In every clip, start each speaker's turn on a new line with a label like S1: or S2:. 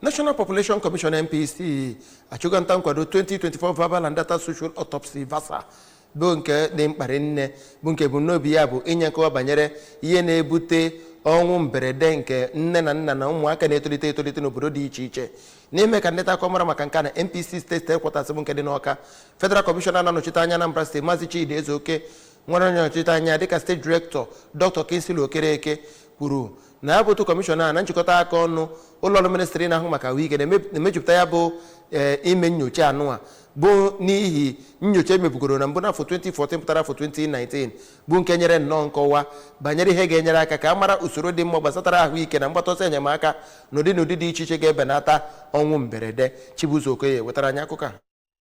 S1: National Population Commission, NPC, achụgo nta nkwado 2024 Verbal and Data Social Autopsy, VASA, bụ nke dị mkpa rinne, bụ nke ebumnobi ya bụ inye nkọwa banyere ihe na-ebute ọnwụ mberede nke nne na nna na ụmụaka na-etolite etolite n'obodo dị iche iche. N'ime ka ndị akọ mara maka nke a na NPC State Headquarters bụ nke dị n'Ọka, Federal Commissioner na-anọchite anya Anambra Steeti, Maazị Chidi Ezeoke, nwere onye nnọchite anya dịka State Director, Dr. Kingsley Okereke, kwuru na ya bụ otu kọmishọna na njikọta aka ọnụ ụlọ ọrụ ministri na-ahụ maka ahụike na-emejupụta ya bụ ime nyocha anụa, bụ n'ihi nyocha emebugoro na mbụ n'afọ 2014 pụtara afọ 2019, bụ nke nyere nnọọ nkọwa banyere ihe ga-enyere aka ka a mara usoro dị mma gbasatara ahụike na mgbata ọsọ enyemaka n'ụdị n'ụdị dị iche iche ga-ebenata ọnwụ mberede. Chibuzo Okoye wetara anyị akụkọ a.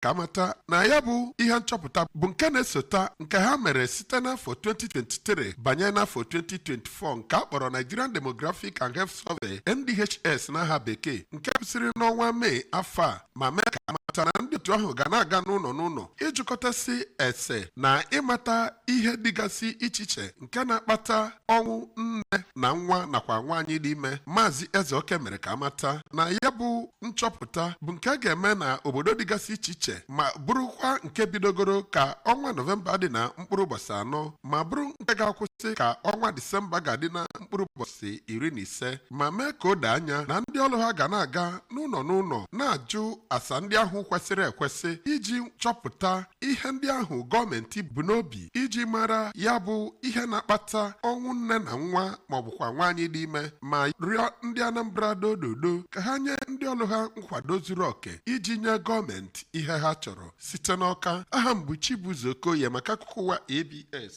S2: Ka amata na ya bụ ihe nchọpụta bụ nke na-esota nke ha mere site n'afọ 2023 banye n'afọ 2024, nke a kpọrọ Nigerian Demographic and Health Survey, NDHS n'aha Bekee, nke kwụsịrị n'ọnwa Mee afọ a, ma mee ka amata na ndị otu ahụ ga na-aga n'ụlọ n'ụlọ ịjụkọtasị ese na ịmata ihe dịgasị iche iche nke na-akpata ọnwụ nne na nwa nakwa nwaanyị dị ime. Maazị Ezeoke mere ka amata na ya bụ nchọpụta bụ nke a ga-eme na obodo dịgasị iche iche, ma bụrụkwa nke bidogoro ka ọnwa Nọvemba dị na mkpụrụ ụbọchị 4, ma bụrụ nke ga-akwụsị ka ọnwa Disemba ga-adị na mkpụrụ ụbọchị 15, ma mee ka o doo anya na ndị ọrụ ha ga na-aga n'ụlọ n'ụlọ na-ajụ asa ndị ahụ kwesịrị ekwesị iji chọpụta ihe ndị ahụ gọọmenti bu n'obi iji mara ya bụ ihe na-akpata ọnwụ nne na nwa maọbụkwa nwaanyị dị ime, ma rịọ ndị Anambra dododo ka ha nye ndị ọrụ ha nkwado zuru oke iji nye gọọmenti ihe ha chọrọ. Site n'Ọka, aha m bụ Chibuzo Okoye maka akụkọ ụwa ABS.